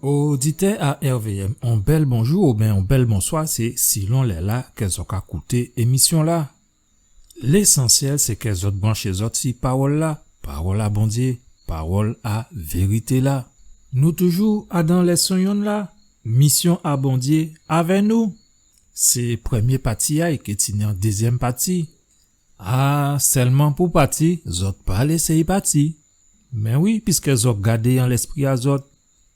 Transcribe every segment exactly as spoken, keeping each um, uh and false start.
Oditè a R V M, on bèl bonjou oubyen on bèl bonswa, sé silon lè-la kè zòt ka kouté émisyon-la. Lésansyèl sé kè zòt branché zòt si pawòl-la, pawòl a Bondyé, pawòl a vérité-la. Nou toujou adan lèson yonn la, misyon a Bondyé avè nou. Sé prèmyé pati-a, é ké tini on dézyèm pati. A, sèlman pou pati, zòt pa lésé'y pati. Mé wi, piskè zòt gadé an lèspri a zòt.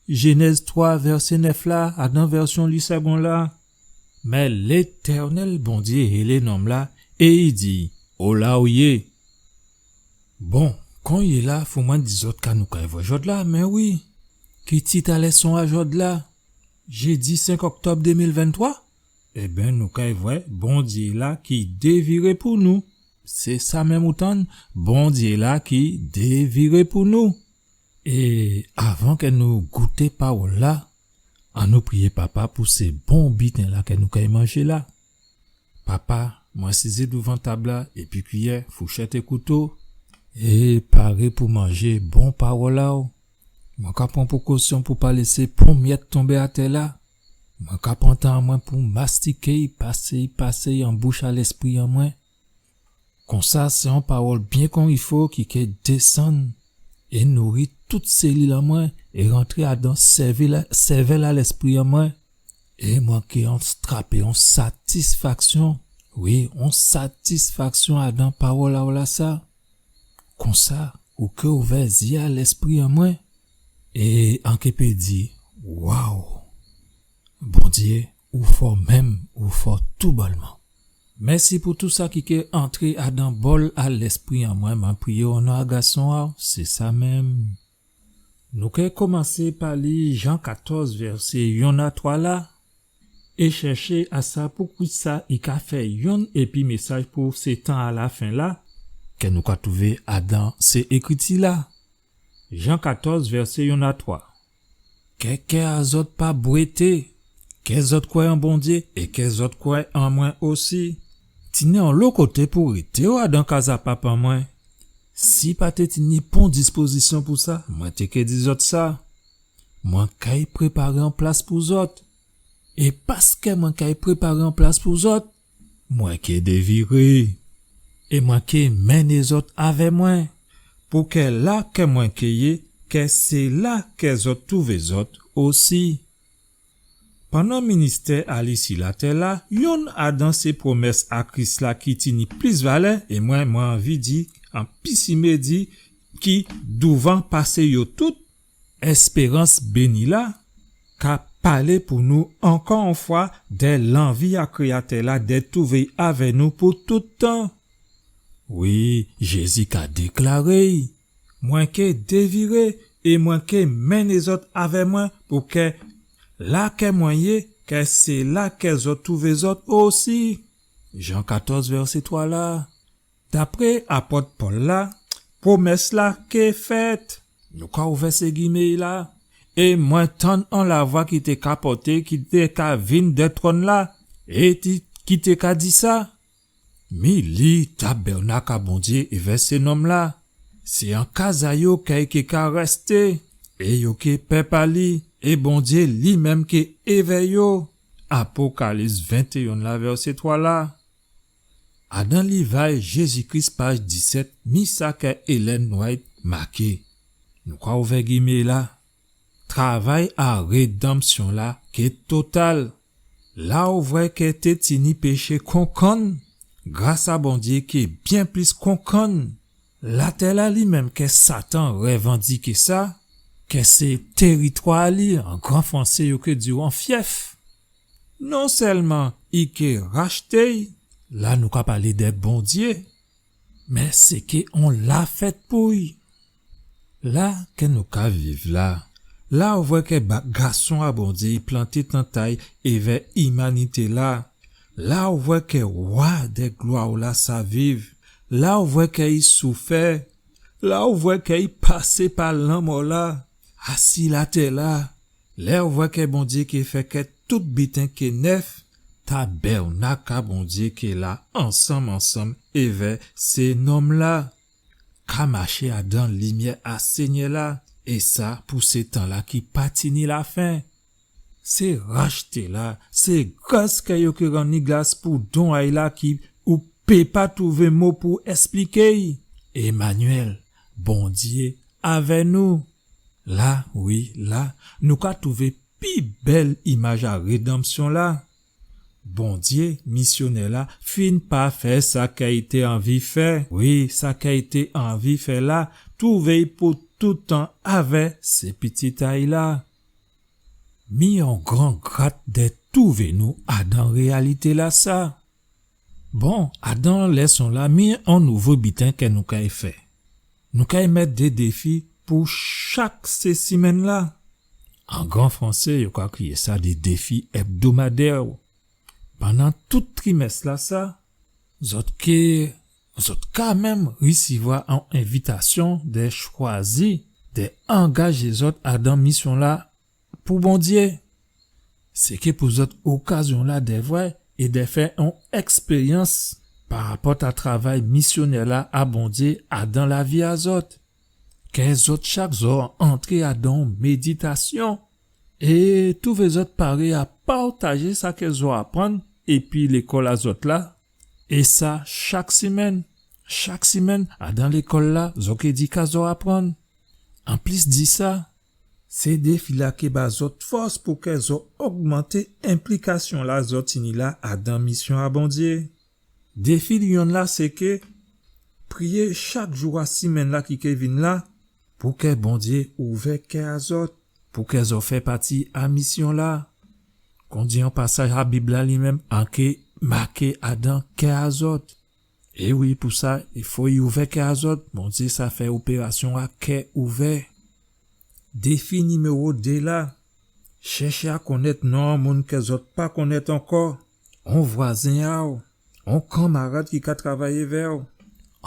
Jénèz twa, vèsé nèf la, adan vèsyon Louis Segond la. Mé Létènèl Bondyé hélé nonm-la, é i di, ola ou yé ? Bon, konyéla, fò mwen di zòt ka nou kay vwè jòdla, mé wi. Ki tit a lèson a jòdla ? Jédi senk òktòb dé mil venntwa ? Ében, nou kay vwè Bondyé-la ki déviré pou nou. Sé sa menm ou tann, Bondyé-la ki déviré pou nou. É avan kè nou gouté pawòl-la, annou priyé Papa pou sé bon biten-la kè nou kay manjé la. Papa, mwen sizé douvan tab-la, épi kiyè, fouchèt é kouto, é paré pou manjé bon pawòl a'w. Mwen ka pran prékosyon pou pa lésé pon myèt tonbé atè-la. Mwen ka pran tan an mwen pou mastiké'y, pasé'y, pasé'y an bouch a lèspri an mwen. Konsa, sé on pawòl byen kon i fo ki ké désann é nouri tout sélil an mwen é rantré adan sèvil a, sèvèl a lèspri an mwen. É mwen ké an trapé on satisfaksyon, wi, on satisfaksyon adan pawòl a'w lasa. Konsa, ou ké ouvè zyé a lèspri an mwen, é an ké pé di, waw ! Bondyé, ou fò menm, ou fò toubòlman. Mèsi pou tou sa ki ké antré adan bòl a lèspri an mwen, mwen priyé o non a Gason a'w, sé sa menm. Nou ké komansé pa li Jan katòz, vèsé yonn a twa la, é chèché a sa poukisa i ka fè yonn épi mésaj pou sé tan a lafen la, kè nou ka twouvé adan sé Ékriti-la. Jan katòz, vèsé yonn a twa. Kè kè a zòt pa bwété, kè zòt kwè an Bondyé é kè zòt kwè an mwen osi. Tini onlo koté pou rété adan kaz a Papa mwen. Si pa té tini pon dispozisyon pou sa, mwen té ké di zòt sa. Mwen kay préparé on plas pou zòt. É paskè mwen kay préparé on plas pou zòt, mwen ké déviré. É mwen ké mennen zòt avè mwen, pou kè la kè mwen ké yé, kè sé la kè zòt twouvé zòt osi. Pandan ministè a li si latè-la, yonn adan sé pwomès a Kris-la ki tini plis valè, é mwen, mwen anvi di, an pisimé di, ki douvan pasé yo tout, èspérans béni-la, ka palé pou nou ankò on fwa dè lanvi a Kréyatè-la dè twouvé avè nou pou tout tan. Wi, Jézi ka déklaré, mwen ké déviré é mwen ké mennen zòt avè mwen pou kè la kè mwen yé, kè sé la kè zòt twouvé zòt osi. Jan katòz, vèsé twa la. Dapré apòt Pòl la, pwomès-la ké fèt. Nou ka ouvè sé gimé-la. É mwen tann on lavwa ki té ka pòté, ki té ka vin dè twòn-la, é ti, ki té ka di sa. Mi li tabènak a Bondyé évè sé nonm-la. Sé an kaz a yo kè i ké ka rèsté, é yo ké pèp a li, é Bondyé li menm ké évè yo. Apokalips ventéyen la, vèsé twa la. Adan liv a Jézi Kris, paj disèt, mi sa kè Ellen White maké. Nou ka ouvè gimé-la. Travay a rédanmsyon-la ké total. La ou vwè kè té tini péché konkann, gras a Bondyé ké byen plis konkann. Latè-la li menm kè Satan révandiké sa, kè sé téritwa a li, an gran fransé yo ké di'w on fyèf. Non sèlman i ké rachté'y, la nou ka palé dè Bondyé, mé sé ké on lafèt pou'y. La kè nou ka viv la, la ou vwè kè ba-, Gason a Bondyé i planté tant a'y évè imanité-la, la ou vwè kè Wa dè glwa la sa viv, la ou vwè kè i soufè, la ou vwè kè i pasé pa lanmò-la, asi latè-la, lè ou vwè kè Bondyé ké fè kè tout biten ké nèf, tabènak a Bondyé ké la ansanm, ansanm évè sé nonm-la. Ka maché adan limyè a Sényè-la, É sa pou sé tan-la ki pa tini lafen. Sé rachté-la, sé gras kè yo ké rann li gras pou don a'y la ki ou pé pa twouvé mo pou èspliké'y. Emmanuel, Bondyé avè nou. La, wi, la, nou ka twouvé pi bèl imaj a rédanmsyon-la. Bondyé, misyonè-la, fin pa fè sa kè i té anvi fè. Wi, sa kè i té anvi fè la, twouvé'y pou toutan avè sé pitit a'y la. Mi on gran gras dè twouvé nou adan réyalité-lasa. Bon, adan lèson-la, mi on nouvo biten kè nou kay fè. Nou kay mèt dé défi pou chak sé simenn-la. An gran fransé, yo ka kriyé sa dé défi hebdomadaires. Pandan tout trimès-lasa, zòt ké, zòt ka menm risivwa on envitasyon dè chwazi, dè angajé zòt adan misyon-la pou Bondyé. Sé ké pou zòt okazyon-la dè vwè é dè fè on èkspéryans parapòt a travay misyonè-la a Bondyé adan lavi a zòt. Kè zòt chak zò antré adan on méditasyon é twouvé zòt paré a patajé sa kè zò aprann épi lékòl a zòt la. É sa, chak simenn. Chak simenn, adan lékòl-la, zò ké di ka zò aprann. Anplis di sa, sé défi-la ké ba zòt fòs pou kè zò ogmanté enplikasyon-la zò tini la adan misyon a Bondyé. Défi li yonn la, sé ké priyé chak jou a simenn-la ki ké vin la, pou kè Bondyé ouvè kè a zòt, pou kè zò fè pati a misyon-la. Kon di on pasaj a Bib-la li menm, an ké maké adan kè a zòt. É wi, pou sa, i fo i ouvè kè a zòt. Bondyé sa fè opérasyon a kè ouvè. Défi niméwo dé la, chèché a konnèt non on moun kè zòt pa konnèt ankò, on vwazen a'w, on kanmarad ki ka travay èvè'w,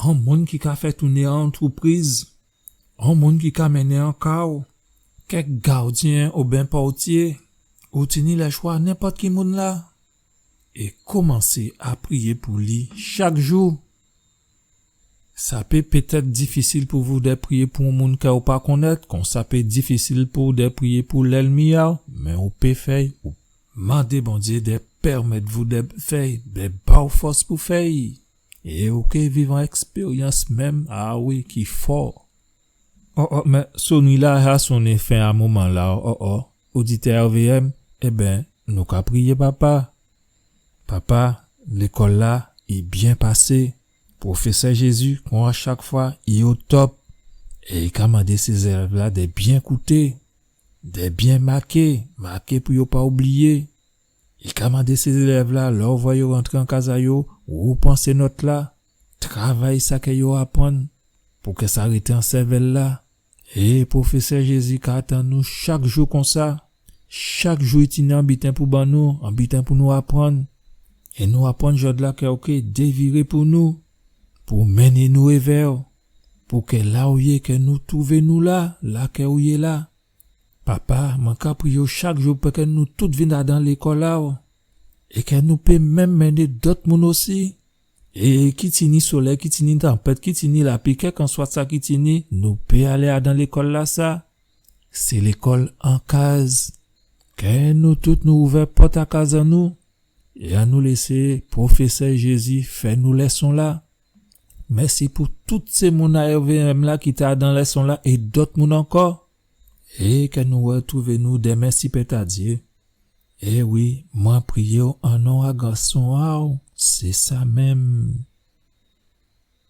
on moun ki ka fè touné on antoupriz, on moun ki ka mennen on ka'w, kèk gadyen oben pòtyé, ou tini lèchwa nenpòt ki moun la. É komansé a priyé pou li chak jou. Sa pé pétèt difisil pou vou dè priyé pou on moun kè ou pa konnèt, kon sa pé difisil pou ou dè priyé pou lènmi a'w, mé ou pé fè'y, ou mandé Bondyé dè pèmèt vou dè fè'y, dè ba'w fòs pou fè'y. É ou ké viv on èkspéryans menm, a wi, ki fò. O, o, mé sonnri-la ja sonné fen a moman-la, o, o, o. Oditè R V M, ében, nou ka priyé Papa. Papa, lékòl-la, i byen pasé. Pwofésè Jézi, kon a chak fwa, i o top. É i ka mandé sé zélèv-la dè byen kouté, dè byen maké, maké pou yo pa oubliyé. I ka mandé sé zélèv-la, lè ou vwè yo rantré an kaz a yo, ou pran sé nòt-la, travay sa kè yo aprann, pou kè sa rété an sèvèl-la. É Pwofésè Jézi ka atann nou chak jou konsa. Chak jou i tini on biten pou ban nou, on biten pou nou aprann. É nou aprann jòdla kè ou ké déviré pou nou, pou mennen nou évè'w, pou kè la ou yé, kè nou twouvé nou la, la kè ou yé la. Papa, mwen ka priyé'w chak jou pou kè nou tout vin adan lékòl-la, o, é kè nou pé menm mennen dòt moun osi. É ki tini solèy, ki tini tanpèt, ki tini lapli, kèlkanswa sa ki tini, nou pé alé adan lékòl-lasa. Sé lékòl an kaz. Kè nou tout nou ouvè pòt a kaz an nou, é annou lésé Pwofésè Jézi fè nou lèson-la. Mèsi pou tout sé moun a R V M la ki té adan lèson-la é dòt moun ankò. É kè nou rètwouvé nou dèmen si plèt a Dyé. É wi, mwen priyé'w an non a Gason a'w, sé sa menm.